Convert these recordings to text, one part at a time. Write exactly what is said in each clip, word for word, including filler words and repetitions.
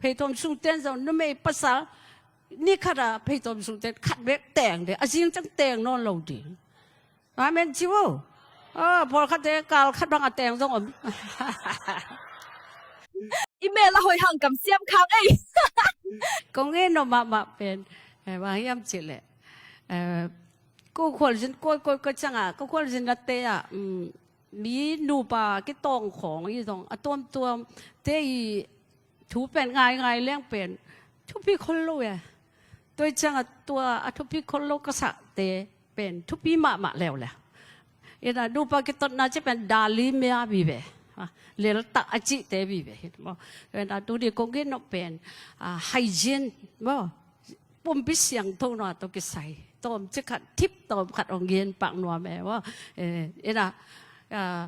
Pheitom sung ten zong numei pasal ni khat a pheitom sung ten khat bek teng de, a zing ciang teng nawn lo ding. Amen ci vo. Ah, pawlkhatte kal khat bang a teng zong om. I mel a hoi hang kamsiam khang ei. Kong en nop mahmah pen, eh, bang hiam cih leh, eh, ko khualzin, ko, ko, ko ciangah, ko khualzin nate ah, um, mi nupa kitawng khawng hi zong a tuamtuam te i thu pen ngaingai leng pen thupi khol lo e. Tua hi ciangah tua a thupi khol lo ka sahte pen thupi mahmah leuleu. Ina nupa kitotna ci pen dali mia vive. Ah, leltak a cihte vive hi maw. Ina tuni kong gen nop pen, ah, hygiene maw. Pumpi siangthona tawh kisai tawmcik khat, thip tawm khat hong gen pak nuam e maw. Eh, ina, ah,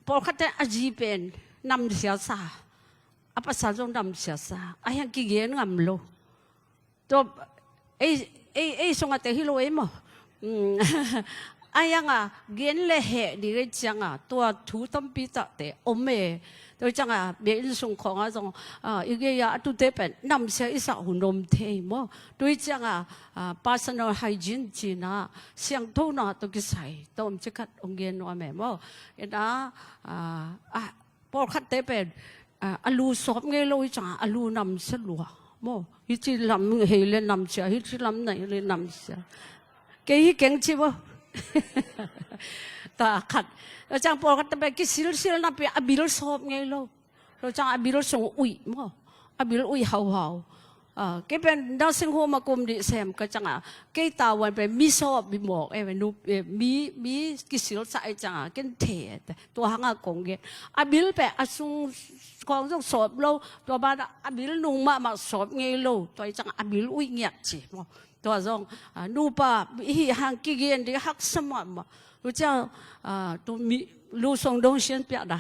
pawlkhatte a zi pen namsia sa, a pasal zong namsia sa, a hiang kigen ngam lo. Tua ei, ei, ei sungah te hi lo ei maw. Mm. A hiangah gen le heh ding ei ciangah tua thu tampi takte om e. Tua ciangah bia inn sung khawngah zong, ah, i gei-ah a tute pen namsia i sak hun om thei maw. Tua ciangah, ah, personal hygiene cina siangthona tawh kisai tawmcik khat hong gen nuam e maw. Ina, ah, ah, pawlkhatte pen, ah, a lu sawp ngei lo hi ciangah a lu namsia lua maw. Hi ci lam hei le namsia, hi ci lam nai le namsia. Kei hi keng ci maw. Ta khat. Tua ciang pawlkhatte pen kisilsil napi a bil sawp ngei lo. Tua ciang a bil sung uih maw. A bil uih hauhau. Ah, kei pen nursing home a kum dih sem ka ciangah kei tavuan pen mi sawp bi mawk e, nu, eh, mi, mi kisilsa e ciangah ken the. Tua hangah kong gen. A bil pen a sung khawng zong sawp lo. Tua banah a bil nung mahmah sawp ngei lo. Tua hi ciangah a bil uih ngiat ci maw. Tua zong, ah, nupa i hih hang kigen ding haksa mahmah. Tua ciang, ah, tua mi lu song dong sian piak dah.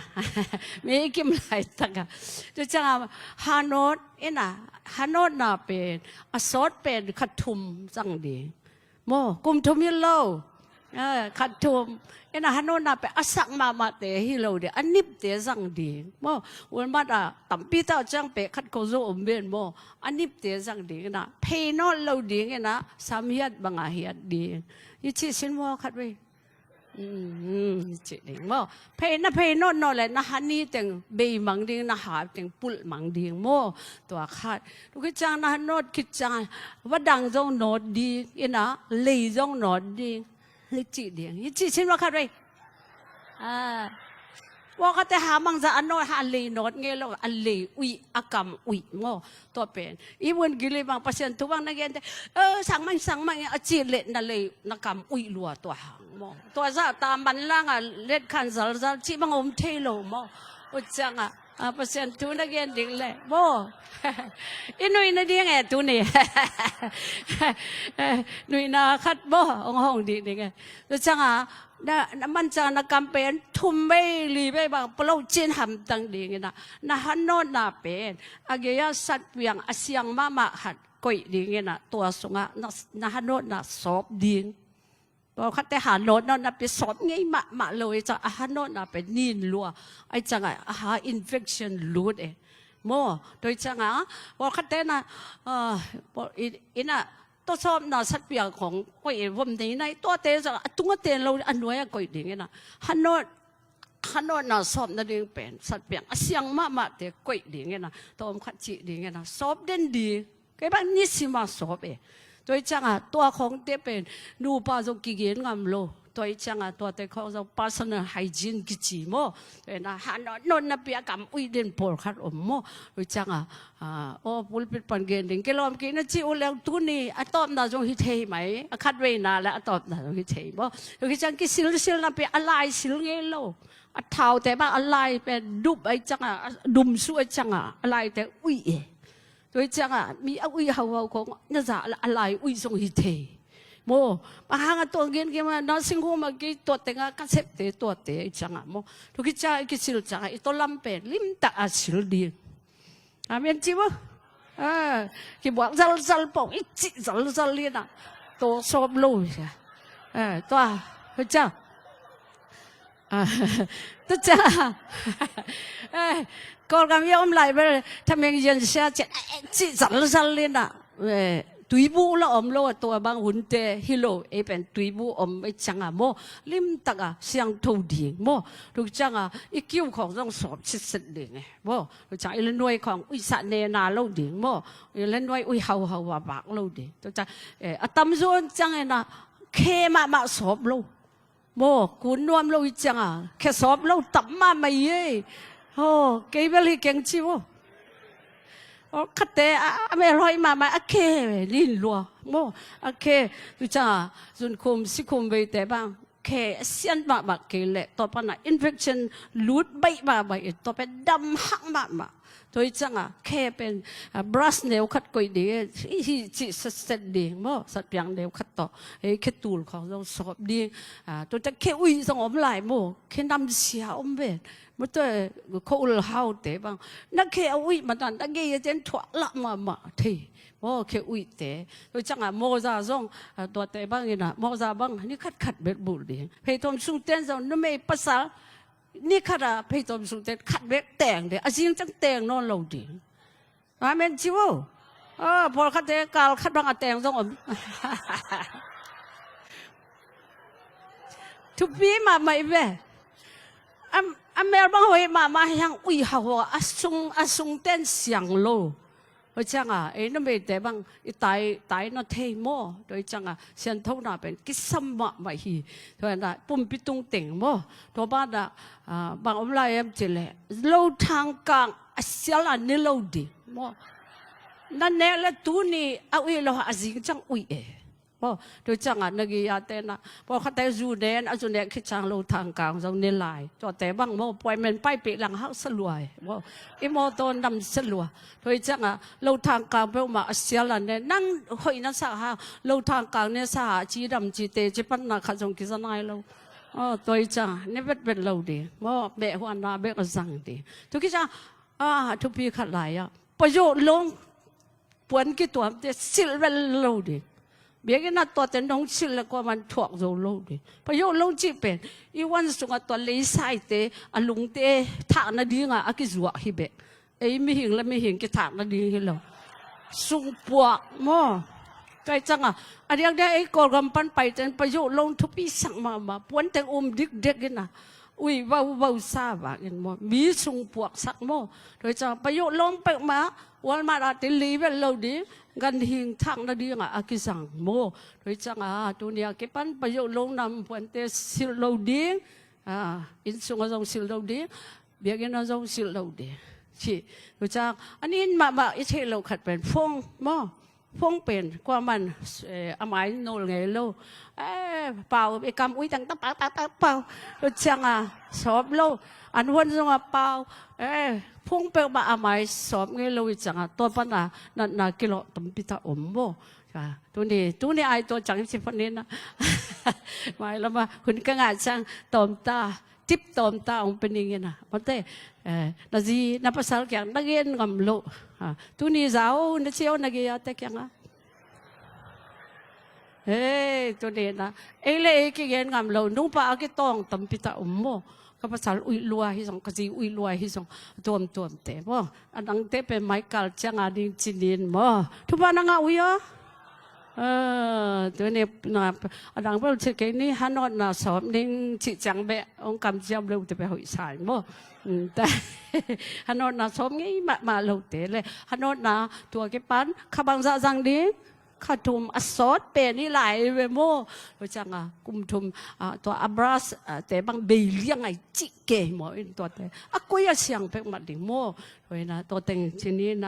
Mi i kim laitak ah. Tua ciang, ah, hanawt, ina, hanawtna pen a sawt pen khat thum zang ding maw. Kum thum hi lo. Ah, khat thum. Ina hanawtna pen a sak mahmahte hi lo ding, a nipte zang ding maw. Walmart ah tampi tak ciang pen khat ko zo om ben maw. A nipte zang ding ina phei nawt lo ding ina sam hiat bangah hiat ding. I cih sin maw khat vei. Mm, mm, i cih ding maw. Phei na phei nawt nawt le na hani teng bei mang ding, na ha teng pulh mang ding maw. Tua khat. Tua khit ciang na hanawt khit ciang va dang zong nawt ding ina lei zong nawt ding. Hi cih ding. Hi cih sin maw khat vei. Ah. Pawlkhatte ha mangza a nawt ha a lei nawt ngei lo, a lei uih, a kam uih maw. Tua pen. I vun gili bang Pasian thu bang na gente. Eh, sang mang, sang mang a cih leh na lei, na kam uih lua tua hang maw. Tua zah ta man langa let khan zalzal cih bang om thei lo maw. Tua ciangah. Ah, Pasian thu na gen ding le maw. I nuihna ding e tuni. Nuihna khat maw, hong hong dih ding e. Tua ciangah, na, na man ciang na kam pen thum vei li vei bang palo cin hamtang ding ina. Na hanawtna pen a gei-ah satpiang a siang mahmah khat koih ding ina. Tua sungah na, na hanawtna sawp ding. Pawlkhatte hanawtna napi sawp ngei mahmah lo hi ciang a hanawtna pen nin lua. Ahi ciangah a ha infection lut e. Maw, tua hi ciangah pawlkhatte na, ah, pawl, i, ina tua sawpna satpiang khawng koih e vom nei nai tuate ciangah a tungah ten lo a nuai-ah koih ding ina. Hanawt, hanawtna sawp nading pen satpiang a siang mahmahte koih ding ina. Tua om khat cih ding ina. Sawp den ding. Kei bang nisima sawp e. Tua hi ciangah tua khawngte pen nupa zong kigen ngam lo. Tua hi ciangah tuate khawng zong personal hygiene kici maw. Tua hi na hanawt nawt napi a kam uih den pawlkhat om maw. Tua hi ciangah, ah, aw pulpit pan gen ding kilawm kik na ci uh leng tuni a tawpna zong hi thei mai. A khat veina le a tawpna zong hi thei maw. Tua hi ciang kisilsil napi a lai sil ngei lo. A thaute bang a lai pen dup ahi ciangah, a dumsuh ahi ciangah a laite uih e. Tua hi ciangah mi a uih hauhau khawng na za a lai uih zong hi thei. Maw, bang hangah tua gen kei mah, nursing home ah kei tua tengah ka septe tuate hi ciangah maw. Tua hi ciangah i kisil ciangah i tua lam pen limtak a sil ding. Amen ci maw. Ah, kibuak zalzal pong i cih zalzal hi na. Tua sawp lo hi cia. Ah, tua hi ciang. Ah, tua ciang a, eh, Kawlgam i om lai bel thameng yan sia cian, eh, cih zalzal in a, eh, tuibu la om lo a, tua bang hunte hi lo, ei pen tuibu om ei ciang a maw, limtak a siangtho ding maw, tua ciang a i kiu khawng zong sawp sitset ding e maw, tua ciang i lenuai khawng uisah nena lo ding maw, i lenuai ui hauhau a vak lo ding, tua ciang, eh, a tamzaw ciang in a khe mahmah sawp lo. Maw, kun nuam lo i ciang a, khe sawp lo tam mahmah i ei. Aw, kei bel hi keng ci maw. Aw, khate a, a melhoih mahmah a khe nin lua. Maw, a khe, tu ciang a, zunkhum, sikhum veite bang. Khe a sian mahmah kei leh, tua pan a infection lut baih mahmah i, tua pen dam hak mahmah. Tua hi ciang a, khe pen, ah, brush neu khat koih ding, hi, hi, cih setset ding maw, satpiang neu khat tawh. Hei, khe tul khawng zong sawp ding. Ah, tua ciang khe uih zong om lai maw, khe namsia om ven. Maw tua, kho ul haute bang. Na khe a uih mah na, na gei a cian thuah lah mahmah thei. Maw, khe uihte. Tua ciang a, mawza zong, ah, tuate bang in a, mawza bang, ni khat khat bek bulh ding. Pheitom sungten zong, numei pasal, ni khat a pheitom sungten khat bek teng ding, a zing ciang teng nawn lo ding. Amen ci vo. Aw, pawlkhatte kal khat bang a teng zong om. Thupi mahmah i ve. A, a mel bang hoih mahmah hiang uih hauhau a, a sung, a sungten siang lo. Tua ciang a, ei numeite bang, i tai, tai na thei maw. Tua ciang a, sianthona pen kisam mahmah hi. Tua na, pumpi tung teng maw. Tua bang na, ah, bang om lai em ci leh, lo thangkang a sial a ne lo ding maw. Na nek leh tuni a uih lo a zing ciang uih e. Maw, tua ciang a, na gei a te na. Pawlkhatte zu nen, a zu nek khit ciang lo thangkang zong ne lai. Tuate bang maw, puaimen paipih lang hausa lua e. Maw, i mawtaw namsia lua. Tua ciang a, lo thangkang peuhmah a sial a ne. Nang hoih na sa hang, lo thangkang ne sa hang, cidam cite, ci pan na khat zong kiza nai lo. Aw, tua ciang a, ne vetvet lo ding. Maw, meh huan na bek a zang ding. Tua khit ciang a, ah, thupi khat lai a. Payoh long puan kituamte silh vel lo ding. Biakinn ah tuate nong silh le kuaman thuak zo lo ding. Payoh long cih pen i wan sungah tua leisaite a lungte thak nadingah a kizuak hi bek. Ei mihing le mihing kithak nading hi lo. Sungpuak maw. Tua ciang a, a diakdiak ei Kawlgam pan paite in payoh long thupi sak mahmah. Puan teng um dikdek in a. Ui, vau, vau sa vak in maw. Mi sungpuak sak maw. Tua ciang a, payoh long peuhmah Walmart ah te lei vel lo ding, ganhing thak nadingah a kizang maw. Tua ciang a, tuni a kipan payoh long nam puante silh lo ding, ah, inn sungah zong silh lo ding, biakinn ah zong silh lo ding. Ci, tua ciang a, a nin mahmah i theih loh khat pen phone maw. Phone pen kuaman, eh, a mai nawl ngei lo. Eh, pau, i kam ui teng ta pau, pau, pau, pau. Tua ciang a, sawp lo. An huan zong a pau. Eh, phone peuhmah a mai sawp ngei lo i ciang a, tua pan a natna kilawh tampi tak om maw. Ka, tuni, tuni ai tua ciang i ci pan in a. Mai lam a, hun ka ngah ciang, tawm ta. Tip tawm ta ong pe ning in a. Mate, eh, na zi, na pasal kiang, na gen ngam lo. Ha, tuni zau, na cio, na gei a te kiang a. Hei, tuni na. Ei le ei kigen ngam lo, nungpa a kitawng tampi tak om maw. Ka pasal uih lua hi zong, ka zi uih lua hi zong, tuamtuam te maw. A dangte pen mai kal ciang a ding ci nin maw. Thupha na ngah uh aw. Ah, tuni na, a dang bel ci kei ni, hanawtna sawp ning cih ciang beh, ong kam ciam lo te beh hoih sai maw. Mm, ta, hanawtna sawp ngei mahmah lo te le, hanawtna tua kipan, kha bangzah zang ding, kha thum a sawt pen hi lai ve maw. Tua ciang a, kum thum, ah, tua a brush, ah, te bang bei liang ai cih kei maw in tua te. A koi a siang pek mat ding maw. Tua in a, tua teng ci ni na.